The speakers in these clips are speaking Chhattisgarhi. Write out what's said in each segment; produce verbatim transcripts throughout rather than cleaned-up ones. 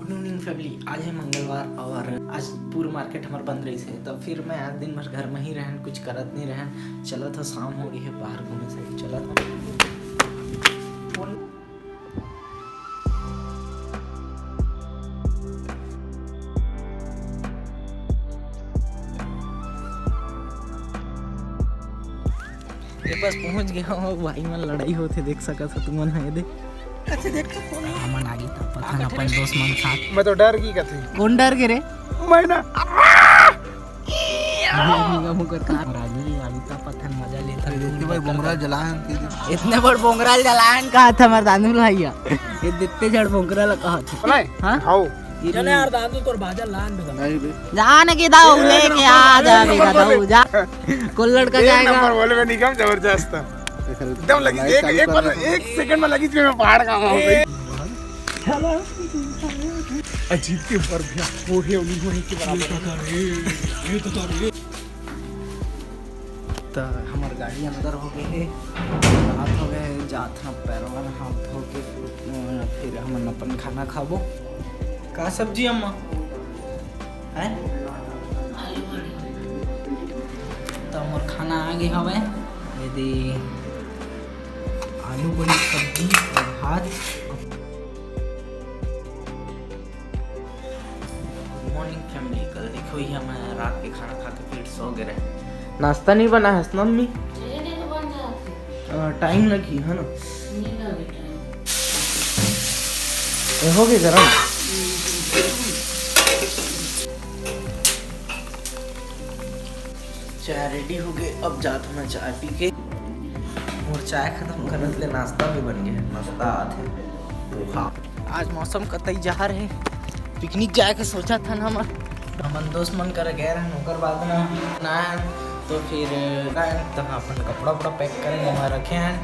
Good evening family, आज है मंगलवार और आज पूरा मार्केट हमार बंद रहिस हे, तो फिर मैं आज दिन भर घर में ही रहन, कुछ करत नहीं रहन। चलत हो, शाम हो गई है, बाहर घूमे से चलत हो। ये बस पहुंच गया हो भाई, मन लड़ाई होते देख सकत हो तुमन ह, ये दे। अच्छा देख तो कौन है? हमन आगे त पथन अपन दोस्त मन साथ। मैं तो डर गई कथे। कौन डर के रे? मैं ना। निगम ओकर का रागी आलू का पत्थर मजा लेता। इतने बड़ बोंगरा जलान के। इतने बड़ बोंगरा जलान कहा था हमार दादू भैया। ये दित्ते जड़ बोंगरा लगा था। बोले? हाँ? हाओ। चले यार दादू तोर बाजा लान दे। नहीं बे। जान के दाऊ लेके आ जावे का दाऊ जा। कौन लड़का एक जाएगा? नंबर बोले बे निगम, जबरदस्त। एकदम लगी, एक, एक बार, एक सेकंड में लगी, मैं पहाड़ का हूँ भाई। अजीब के ऊपर भी वो है, उन्हीं को के बराबर। त हमर गाड़ी अंदर हो गए हे, हाथ हो गए, जात हम पैरवा हाथ धो के, अ, फिर हमन अपन खाना खाबो। का सब्जी अम्मा? हैं? त मोर खाना आ गए हवे, ये दे आलू बड़ी सब्जी और भात। Good morning family, कल देखो ही हम रात के खाना खा के फिर सो गए रहे। नाश्ता नहीं बना है ना मम्मी? अ, टाइम लगी है ना? ये हो गए गरम। चाय रेडी हो गए, अब जात हूँ मैं चाय पी के। और चाय खत्म करत ले नाश्ता भी बन गया, नाश्ता आत है पोहा। आज मौसम कतई जहर है, पिकनिक जाए के सोचा था ना हमर। हमन दोस्त मन कर गए रहन, ओकर बाद ना, ना आए, तो फिर ना आए, तो हाँ, अपन कपड़ा उपड़ा पैक करें, वहाँ रखे हैं।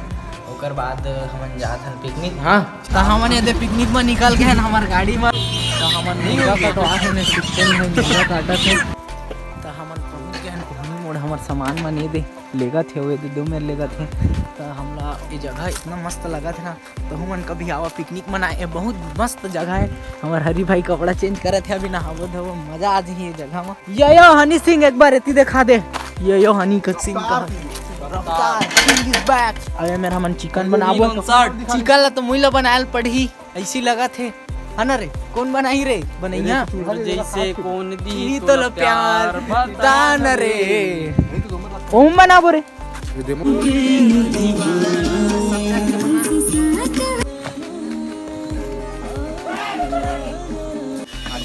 ओकर बाद हमन जात हन पिकनिक। हाँ, तो हमन ये दे पिकनिक में निकल गए हैं हमार गाड़ी में। तो हमन मुर्गा कटवा के ने सिस्टम है, मुर्गा काटा थे। तो हमन पहुँच गए हैं कोहनी मोड़, हमार सामान मन ये दे लेगत हे, ये दे दो मेर लेगत हे। तो हमला ये जगह इतना मस्त लगत है ना, तो हमन कभी आवा पिकनिक मनाए, ये बहुत मस्त जगह है। हमार हरी भाई कपड़ा चेंज करत है, अभी नहाबो धोबो, मजा आ जाही ये जगह में। ये यो हनी सिंह, एक बार एती दिखा दे। ये यो हनी क-, सिंह का रफ्तार, King is back। अबे मेरा मन चिकन बनाबो। चिकन ला तो मुई ला बनायल पड़ही, ऐसी लगत हे, है ना रे? कौन बनाही रे बनैया? जैसे कौन दी तोला प्यार बता न रे। ओम बनाबो रे। ये दे।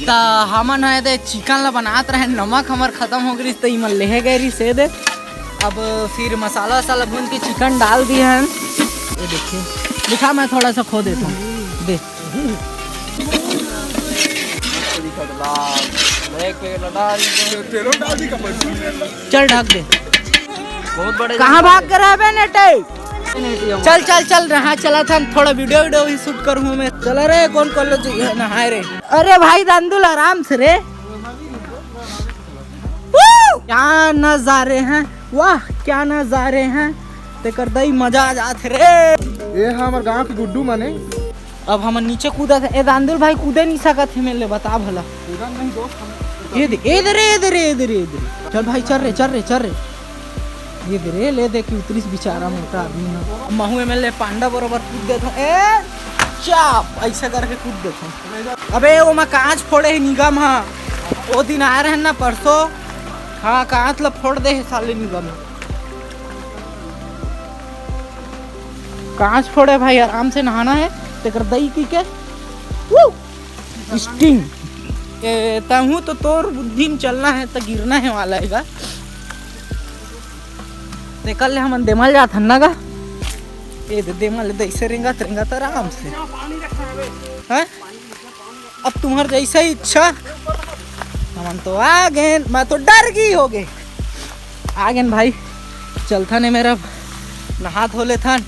त हमन ह एदे चिकन ला बनात रहे, नमक हमर खत्म हो गइस, त इमन लेहे गए रहिस एदे। अब फिर मसाला वसाला भून के चिकन डाल दिए हन। ये देखिए, दिखा, मैं थोड़ा सा खो देता हूँ, दे। चल ढक दे। बहुत बड़े कहाँ भाग के रहे बे नेटे? चल, चल, चल, हाँ, चला था, थोड़ा वीडियो, वीडियो भी शूट करूँ मैं। चला रे, कौन कॉलेज नहाए रे? अरे भाई दांदुल, आराम से रे। वो! क्या नजारे हैं, वाह, क्या नजारे हैं। तेकर दई मजा आ जात रे। ये है हमर गांव के गुड्डू मने। अब हमन नीचे कूदत हे। ए दांदुल भाई, कूदे नहीं सकत हे, मेरे ले बता भला। कूदन नहीं दोस्त, हम ये दे, ए दे रे, ए दे रे, ए दे रे, ए दे रे। चल भाई, चल रे, चल रे, चल रे। ये दे रे, ले दे कि उतरिस बेचारा मोटा आदमी ना। महू एम एल ए पांडा बरोबर कूद देत हूँ। ए, चाप, ऐसा करके कूद देत हूँ। अबे, वो मैं कांच फोड़े ही निगम, हाँ। वो दिन आए रहन ना परसों, हाँ, कांच ला फोड़ दे हे साले निगम। कांच फोड़े भाई, आराम से नहाना है, तेकर दई पी के। वो स्टिंग। ए, तहूँ तो तोर बुद्धि में चलना है, तो गिरना है वाला है गा। ते कल ले हमन देमल जात हन ना गा। ए दे, देमल ले दे, ऐसे रेंगत, रेंगत आराम से। हैं? अब तुम्हार जैसा ही इच्छा। हमन तो आ गए, मैं तो डर गई हो गए। आ गए भाई, चलथन ए मेरा, नहा धो लेथन,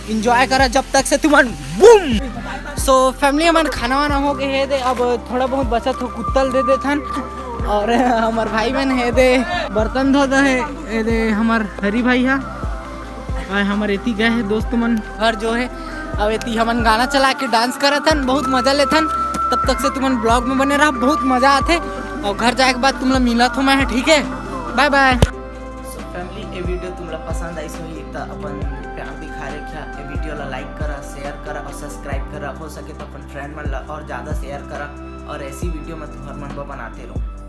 एंजॉय करा जब तक से तुमन बूम। So फैमिली, हमन खाना वाना हो गए हे दे, अब थोड़ा बहुत बचत हो कुत्ता ल दे देथन। और हमर भाई मन हे दे बर्तन धो दे हे, ए दे हमर हरी भाई हा, और हमर एती गए हे दोस्त मन घर जो है। अब एती हमन गाना चला के डांस करत हन, बहुत मजा लेथन। तब तक से तुमन vlog में बने रहा, बहुत मजा आथे। और घर जाए के बाद तुमला मिलत हो मैं, ठीक है, bye bye। So family, ये video तुमला पसंद आइस होही त अपन प्यार दिखाए रखिया, ये video ला like करा, share करा और subscribe करा, हो सके तो अपन friend मन ला और ज्यादा share करा और ऐसी video मैं तुम्हार मन बर बनाते रहूँ।